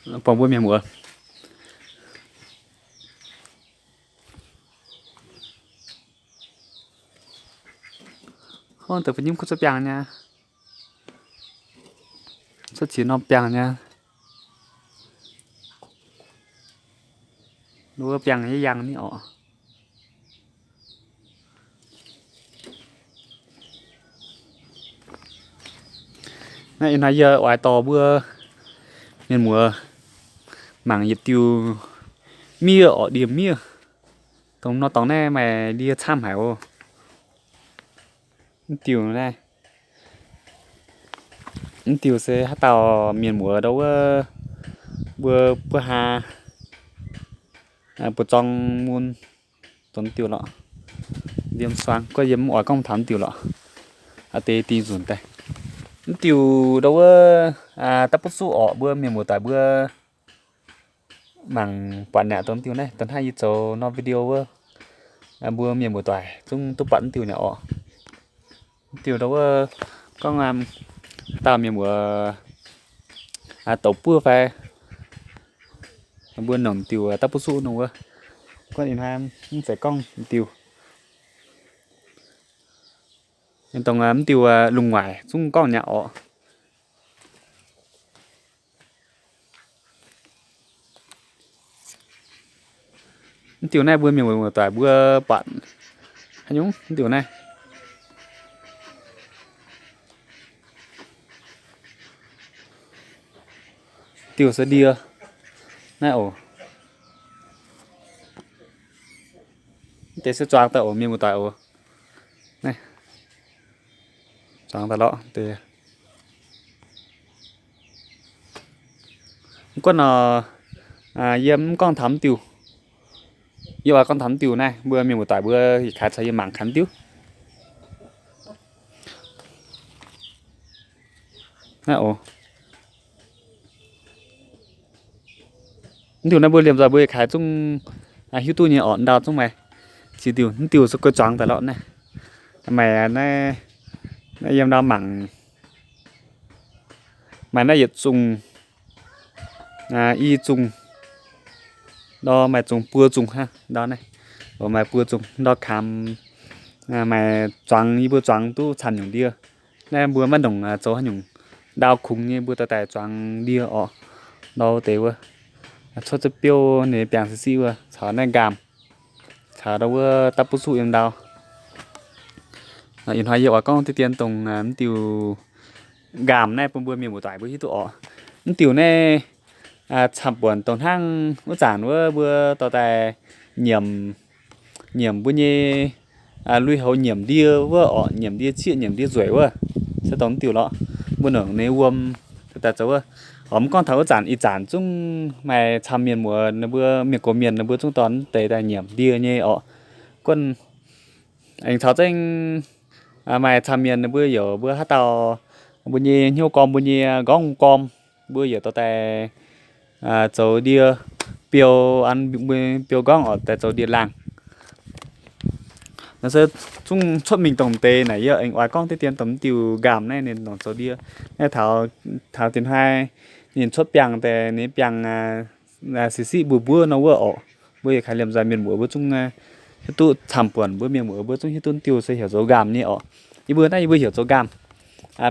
Buangh mbuo mienh muoz. Hnangv deix fai nyungc kuv cuotv biangh nyei, cuotv qiex norm biangh nyei. Wuov biangh yaac yangh ni orqc. Naaiv ih hnoi yie oix dorh mbuo mienh muoz mangc yietc diuh miev orqc, ndie-miev. Dongh nor dorngx naaiv maaih ndie camv haic oc. Mv diuh naaiv, mv diuh se haaix dauh mienh muoz ndau wuov, mbuo, mbuo haa, mbuo zorng mun dongh mv diuh lorqc. Liemh suang gorngv yie mv oix gorngv taux mv diuh lorqc. Aa, deix dingh nzunc daaih. Mv diuh ndau wuov, da'butv suqv orqc, mbuo mienh muoz-doic mbuo mangc buatc nyei dongh mv diuh naaiv, dongh hnangv yie zoux norm video wuov, mbuo mienh muoz-doic zungv duqv buatc mv diuh nyei orqc. Mv diuh ndau wuov, gorngv dauh mienh muoz douc buov fai mbuo nongc diuh da'butv suqv nongc wuov, gorngv ih hnoi mv zeiz gorngv mv diuh. Dongh mv diuh lungh waaic zungv gorngv nyei orqc. Mv diuh naaiv mbuo mienh muoz-doic mbuo buatc haaix nyungc mv diuh naaiv. Diuh se ndie naaiv oc. Mv deix se zuangx daaih oc, mienh muoz-doic oc. Naaiv zuangx daaih lorqc deix. Mv gunv nor, yie mv gorngv taux mv diuh. Yie oix gorngv taux mv diuh naaiv, mbuo mienh muoz-doic mbuo yietc kaaix caux yie mangc kaaix mv diuh. Naaiv oc. Mv diuh naaiv mbuo liemh nzoih mbuo yietc kaaix zungv hiuv duqv nyei orqc, ndau zungv maaih ziex diuh. Mv diuh se guei zuangx daaih lorqc naaiv. Maaih naaiv, naaiv yiem ndau mangc, maaih naaiv yietc zungh, i zungh, ndau maaih zungh buo zungh hnangv ndau naaiv. Maaih buo zungh ndau kamx, maaih zuangx, yie mbuo zuangx duqv camv nyungc ndie. Naaiv mbuo maiv ndongc zoux haaix nyungc ndau kungx nyei, mbuo dorh daaih zuangx ndie orqc. Ndau deix wuov, cuotv za'biouv ninh biangh siqv siqv wuov, caux naaiv nqaamh, caux ndau wuov da'butv suqv yiem ndau. Ih hnoi yie oix gorngv deix dien dongh mv diuh nqaamh naaiv bun mbuo mienh muoz-doic mbuo hiuv duqv orqc. Mv diuh naaiv camv buonc dongh hnangv wuov zanc wuov mbuo dorh daaih nyiemc, nyiemc mbuo nyei lui-houx nyiemc ndie wuov orqc, nyiemc ndie cieqv, nyiemc ndie nzueic wuov, se dongh mv diuh lorqc. Mbuo nongc ninh wuom daaih zoux wuov. Oix mv gorngv taux wuov zanc, ih zanc zungv maaih camv mienh muoz ninh mbuo, mienh gox mienh ninh mbuo zungv dorh mv deix daaih nyiemc ndie nyei orqc. Gunv aengx caux zengv maaih camv mienh ninh mbuo youc mbuo haaix dauh mbuo nyei hnyouv gorm, mbuo nyei nqorngv gorm, mbuo youc dorh daaih zoux ndie biou, an mbuo biou nqorngv orqc daaih zoux ndie-laangh. Naaiv se zungv cuotv mingh dongh deix naaic, yie aengx oix gorngv deix dien dongh mv diuh nqaamh naaiv ninh nongc zoux ndie. Naaiv taux, taux dien hnoi ninh cuotv biangh daaih, ninh biangh siqv siqv mbuov mbuov nor wuov orqc. Mbuo yietc kaaix liemh nzoih mienh muoz mbuo zungv hiuv duqv camv buonc, mbuo mienh muoz mbuo zungv hiuv duqv mv diuh se heuc zoux nqaamh nyei orqc. Yie mbuo naaiv yie mbuo heuc zoux nqaamh.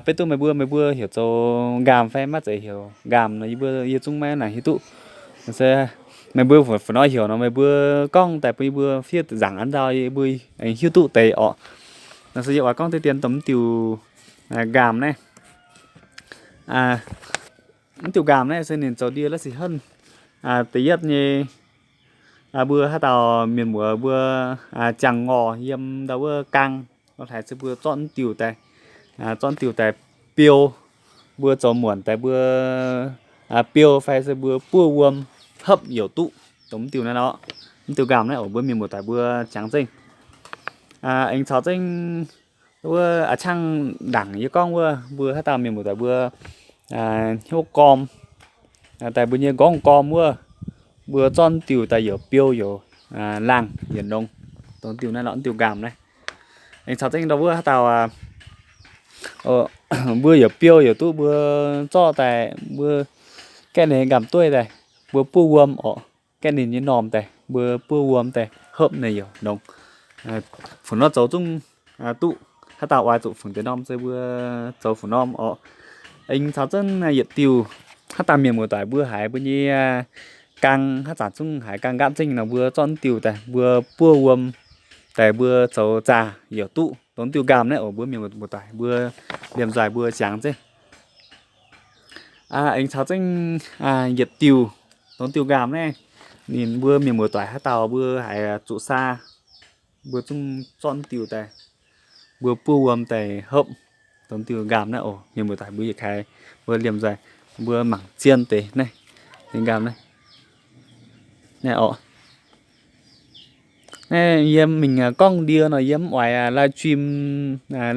Beiv duqv meih mbuo, meih mbuo heuc zoux nqaamh fai maiv zeiz heuc nqaamh nor, yie mbuo yie zungv maiv nangc hiuv duqv. Se meih mbuo fu nor heuc nor, meih mbuo gorngv daaih bun yie mbuo fiev nzaangc an ndau, yie mbuo aengx hiuv duqv deix orqc. Nor se yie oix gorngv deix dien dongh mv diuh nqaamh naaiv. Mv diuh nqaamh naaiv se ninh zoux ndie la'sic henv. Da'yietv nyei, mbuo haaix dauh mienh muoz mbuo ziangh ngorh yiem ndau wuov gaang, lorh haiz se mbuo zorqv mv diuh daaih, zorqv mv diuh daaih biou, mbuo zoux muonc daaih mbuo biou fai se mbuo buov wuom hopv youc duqv dongh mv diuh naaiv lorqc. Mv diuh nqaamh naaiv oc, mbuo mienh muoz-doic mbuo jangx zengv. Aengx caux zengv wuov a'ciangv ndaangc yie gorngv wuov, mbuo haaix dauh mienh muoz-doic mbuo hnyouv gorm, daaih mbuo nyei nqorngv gorm wuov, mbuo zorqv mv diuh daaih youc biou youc laangh yietc nongx, dongh diuh naaiv lorqc, mv diuh nqaamh naaiv. Aengx caux zengv ndau wuov haaix dauh mbuo youc biou youc duqv mbuo zorqv daaih mbuo gaeqv ninh nyei nqaamv-dueiv daaih, mbuo buov wuom orqc. Gaeqv ninh nyei normh daaih, mbuo buov wuom daaih hopv ninh yaac nongx. Fungc nor zoux zungv duqv. Haaix dauh oix zuqc fungc deix norm se mbuo zoux fungc norm orqc. Aengx caux zengv yietc diuh, haaix dauh mienh muoz-doic mbuo haiz mbuo nyei gaang haaix zanc zungv haiz gaang nqaapv zengv nor, mbuo zorqv diuh daaih mbuo buov wuom daaih mbuo zoux zaah yaac duqv. Dongh diuh nqaamv naaiv oc, mbuo mienh muoz-doic mbuo liemh nzoih mbuo jangx zengv. Aengx caux zengv yietc diuh, dongh diuh nqaamv naaiv, ninh mbuo mienh muoz-doic haaix dauh mbuo haiz zuqc saa, mbuo zungv zorqv diuh daaih, mbuo buov wuom daaih hopv. Dongh diuh nqaamv naaiv oc, mienh muoz-doic mbuo yietc kaaix mbuo liemh nzoih mbuo mangc zien deix naaiv, nqaamv naaiv, naaiv oc. Naaiv yie mingh gorngv ndie nor yie mv oix live stream,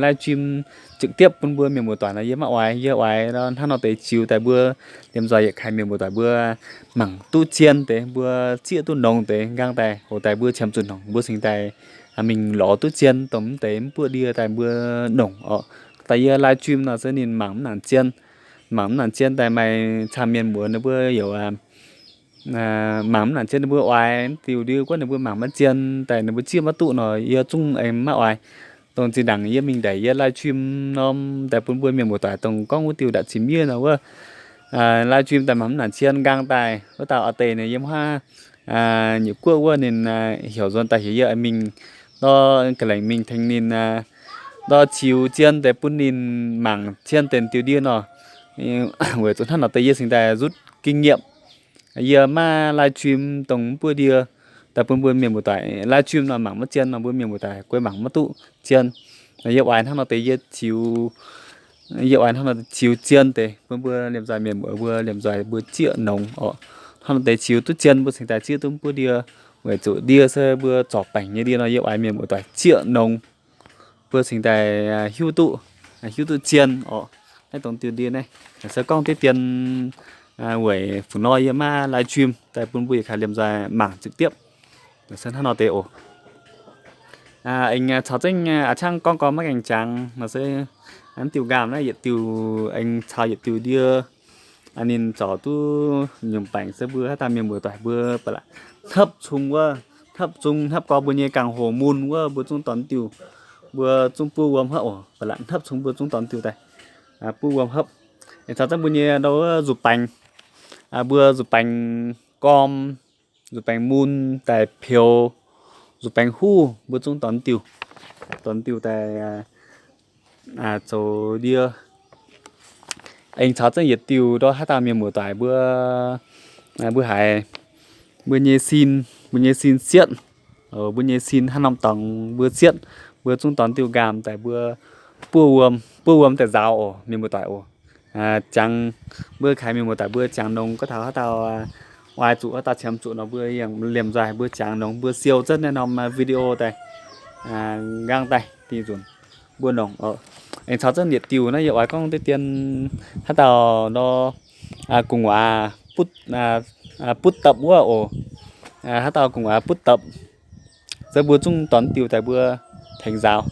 live stream trực tiếp bun mbuo mienh muoz-doic nor yie maiv oix. Yie oix hnangv nor deix ziux daaih mbuo liemh nzoih yietc kaaix mienh muoz-doic mbuo mangc duqv zien deix, mbuo zieqv duqv nongx deix, nqaang daaih hoc daaih mbuo qiemx zuqc nongc mbuo cingx daaih mingh lorz duqv zien dongh mv deix mv buoqv ndie daaih mbuo nongc oc. Daaih yie live stream nor se ninh mangc mv nangc zien, mangc mv nangc zien daaih maaih camv mienh muoz ninh mbuo youc mangc mv nangc zien ninh mbuo oix diuh ndie guov ninh mbuo mangc maiv zien daaih ninh mbuo zieqv maiv duqv nor yie zungv aengx maiv oix. Dongh zinh ndaangc yie mingh ndaic yie live stream norm daaih bun mbuo mienh muoz-doic dongh gorngv wuov diuh ndapv zinh miev nor wuov, live stream daaih mangc mv nangc zien nqaang daaih wuov dauh a'deix ninh yiem haav, Nyeic Guoqv wuov ninh heuc nzuonx daaih heuc yie mingh, ndortv ga'lengc mingh tengx ninh ndortv ziux zien deix bun ninh mangc zien deix diuh ndie nor. Weic zuqc hnangv nor deix yie cingx daaih rút kinh nghiệm. Yie maiv live stream dongh mv buoqv ndie daaih bun mbuo mienh muoz-doic live stream nor mangc maiv zien nor mbuo mienh muoz-doic guei mangc maiv duqv zien. Yie oix hnangv nor deix yie ziux, yie oix hnangv nor ziux zien deix bun mbuo liemh nzoih mienh muoz mbuo liemh nzoih mbuo zieqv nongx oc. Hnangv nor deix ziux duqv zien mbuo cingx daaih zieqv duqv mv buoqv ndie. Weic zuqc ndie se mbuo zorc baengc nyei ndie nor yie oix mienh muoz-doic zieqv nongx mbuo cingx daaih hiuv duqv, hiuv duqv zien oc. Naaiv dongh diuh ndie naaiv se gorngv deix dien weic fungc nor yie maiv live stream daaih bun mbuo yietc kaaix liemh nzoih mangc trực tiếp. Se hnangv nor deix oc. Aengx caux zengv a'ciangv gorngv gorngv maiv gaengh jangx nor se, aa, diuh nqaamv naaiv yietc diuh aengx caux yietc diuh ndie ninh zorc duqv nyungc baengc se mbuo haaix dauh mienh muoz-doic mbuo ba'laqc hnopv cung wuov, hnopv cung hnopv gorx mbuo nyei gangh hoc mun wuov mbuo zungv dorh diuh, mbuo zungv buov wuom hopv oc. Ba'laqc hnopv cung mbuo zungv dorh diuh daaih buov wuom hopv. Aengx caux zengv mbuo nyei ndau nzuqc baengc, mbuo nzuqc baengc gorm, nzuqc baengc mun daaih peux, nzuqc baengc huv mbuo zungv dorh diuh, dorh diuh daaih zoux ndie. Aengx caux zengv yietc diuh ndortv haaix dauh mienh muoz-doic mbuo, mbuo haiz mbuo nyei sin, mbuo nyei sin sietv, mbuo nyei sin hnangv norm dorngx mbuo sietv, mbuo zungv dorh diuh nqaamv daaih mbuo buov wuom, buov wuom daaih nzaaux oc mienh muoz-doic oc. Jangx mbuo kaaix mienh muoz-doic mbuo jangx nongx gorngv taux haaix dauh oix zuqc, haaix dauh qiemx zuqc nor mbuo yangh liemh nzoih mbuo jangx nongx mbuo siou zengv naaiv norm video daaih, nqaang daaih dih nzunc mbuo nongc oc. Aengx caux zengv yietc diuh naaiv yie oix gorngv deix dien haaix dauh nor, gu'nguaaz butv dapv wuov oc. Haaix dauh gu'nguaaz butv dapv se mbuo zungv dorh diuh daaih mbuo tengx nzaaux,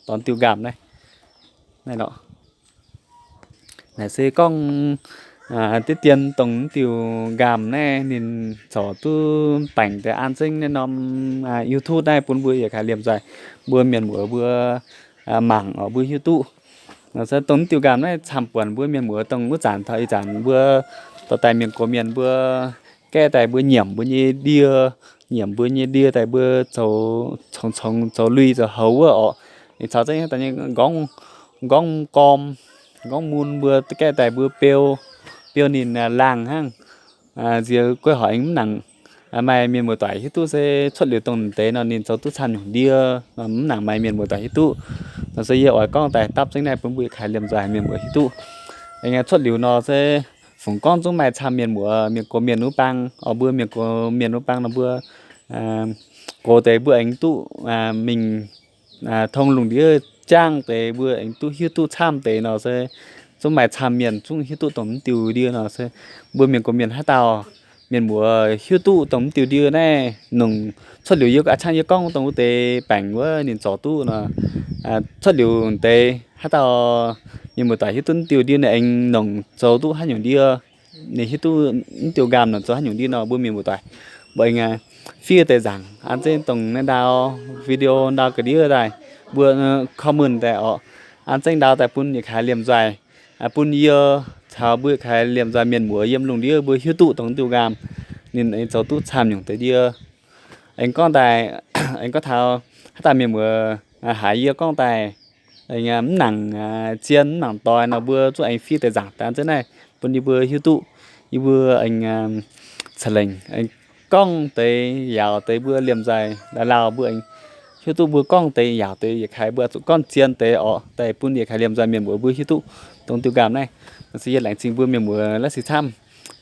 dorh diuh nqaamv naaiv, naaiv nor. Naaiv se gorngv deix dien dongh diuh nqaamv naaiv ninh corc duqv baengc deix an zengv naaiv norm YouTube naaiv bun mbuo yietc kaaix liemh nzoih mbuo mienh muoz mbuo mangc oc mbuo hiuv duqv. Nor se dongh diuh nqaamv naaiv camv buonc mbuo mienh muoz dongh wuov zanc taux ih zanc mbuo dorh daaih mienh gox mienh mbuo gaeqv daaih mbuo nyiemc mbuo nyei ndie, nyiemc mbuo nyei ndie daaih mbuo zoux congx-congx zoux lui zoux houx wuov oc. Ninh caux zengv nyei nqorngv, nqorngv gorm, nqorngv mun mbuo gaeqv daaih mbuo beu, beu ninh laangh hnangv. Nziex guei horc aengx mv nangc maaih mienh muoz-doic hiuv duqv se cuotv liuz dongh deix nor ninh zoux duqv camv nyungc ndie, mv nangc maaih mienh muoz-doic hiuv duqv. Nor se yie oix gorngv daaih dapv zengv naaiv bun mbuo yietc kaaix liemh nzoih mienh muoz hiuv duqv. Aengx cuotv liuz nor se fungc gorngv zungv maaih camv mienh muoz mienh gox mienh wuov bang oc, mbuo mienh gox mienh wuov bang nor mbuo gox deix mbuo aengx duqv mingh tong lungh ndiev jangv deix mbuo aengx duqv hiuv duqv camv deix nor se zungv maaih camv mienh zungv hiuv duqv dongh mv diuh ndie nor se mbuo mienh gox mienh haaix dauh mienh muoz hiuv duqv dongh mv diuh ndie naaiv nongc cuotv liuz yie a'ciangv yie gorngv dongh wuov deix baengc wuov ninh zorc duqv nor, cuotv liuz deix haaix dauh mienh muoz-doic hiuv duqv mv diuh ndie naaiv aengx nongc zoux duqv haaix nyungc ndie. ninh hiuv duqv mv diuh nqaamh nor zoux haaix nyungc ndiev nor, mbuo mienh muoz-doic mbuo aengx fiev deix nzaangc an zengv dongh naaiv ndau video ndau ga'ndiev daaih, mbuo comment daaih orqc, an zengv ndau daaih bun yietc kaaix liemh nzoih, bun yie caux mbuo yietc kaaix liemh nzoih mienh muoz yiem lungh ndiev mbuo hiuv duqv dongh diuh nqaamh ninh aengx zoux duqv camv nyungc deix ndiev. Aengx gorngv daaih, aengx gorngv taux haaix dauh mienh muoz haiz yie gorngv daaih mv nangc zien mv nangc doix nor, mbuo zungv aengx fiev deix nzaangc daaih an zengv naaiv bun yie mbuo hiuv duqv, yie mbuo aengx ca'lengc aengx gorngv deix yaauc deix mbuo liemh nzoih lauh lauh mbuo aengx hiuv duqv mbuo gorngv deix yaauc deix yietc kaaix mbuo zuqc gorngv zien deix orqc, daaih bun yietc kaaix liemh nzoih mienh muoz mbuo hiuv duqv dongh diuh nqaamh naaiv. Nor se yie laengz zingh mbuo mienh muoz la'sic camv.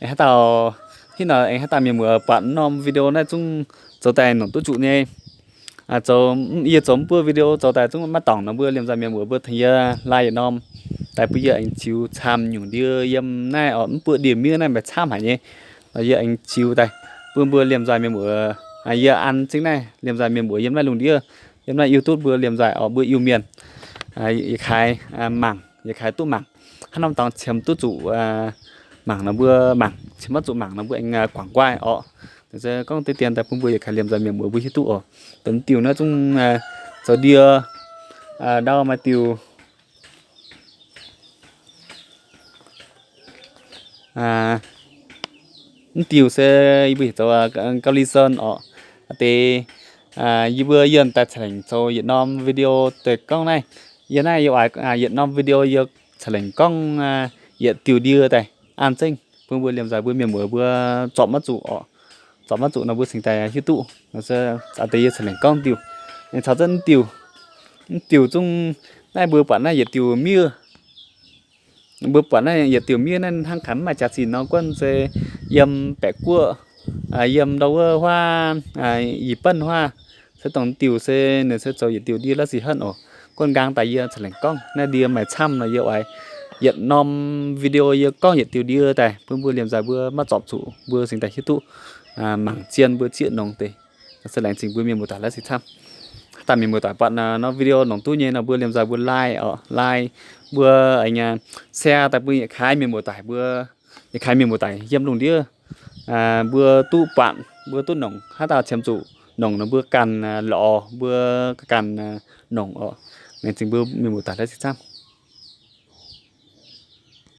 Aengx haaix dauh, hitv nor aengx haaix dauh mienh muoz buatc norm video naaiv zungv zoux daaih nongc duqv zuqc nyei. Zoux, yie zoux mv buov video zoux daaih zungv maiv dorngc nor, mbuo liemh nzoih mienh muoz mbuo tengx yie like yietc norm daaih bun yie aengx ziux camv nyungc ndiev yiem naaiv orqc, mv buov ndie-miev naaiv maaih camv haic nyei. Nor yie aengx ziux daaih bun mbuo liemh nzoih mienh muoz, yie an zengv naaiv liemh nzoih mienh muoz yiem naaiv lungh ndiev, yiem naaiv YouTube mbuo liemh nzoih orqc, mbuo Iu-Mienh yietc kaaix mangc, yietc kaaix duqv mangc. Haaix norm dorngx qiemx duqv zuqc mangc nor mbuo mangc, qiemx maiv zuqc mangc nor mbuo aengx guangc nquaai orqc. Se gorngv deix dien daaih bun mbuo yietc kaaix liemh nzoih mienh muoz mbuo hiuv duqv oc. Dongh diuh naaiv zungv zoux ndie ndau maaih diuh mv diuh se yie mbuo heuc zoux gauh li sen orqc. Deix yie mbuo yienh daaih ca'lengc zoux yietc norm video deix gorngv naaiv. Yie naaiv yie oix yietc norm video yie ca'lengc gorngv yietc diuh ndie daaih an zengv bun mbuo liemh nzoih mbuo mienh muoz mbuo zorpc maiv zuqc orqc. Zorpc maiv zuqc nor mbuo cingx daaih hiuv duqv. Deix yie ca'lengc gorngv diuh, aengx caux zengv mv diuh, mv diuh zungv naaiv mbuo buatc naaiv yietc diuh miev. Mbuo buatc naaiv yietc diuh miev naaiv hnangv gaax mv maaih jaax-zinh nor, guonv se yiem baeqc guoqv, yiem ndau wuov huaav, yie benv huaav, se dongh diuh se ninh se zoux yietc diuh ndie la'sic henv oc. Guonv nqaang daaih yie ca'lengc gorngv naaiv ndie maaih camv nor yie oix yietc norm video yie gorngv yietc diuh ndie daaih bun mbuo liemh nzoih mbuo maiv zorpc zuqc mbuo cingx daaih hiuv duqv mangc zien mbuo zieqv nongx deix. Se laengz zingh mbuo mienh muoz-doic la'sic camv. Haaix dauh mienh muoz-doic buatc norm video nongc duqv nyei nor mbuo liemh nzoih mbuo like orqc, like, mbuo share daaih bun yietc kaaix mienh muoz-doic mbuo, yietc kaaix mienh muoz-doic yiem lungh ndiev mbuo duqv buatc mbuo duqv nongc. Haaix dauh qiemx zuqc nongc nor mbuo ganh lorz mbuo ganh nongc orqc. Laengz zingh mbuo mienh muoz-doic la'sic camv.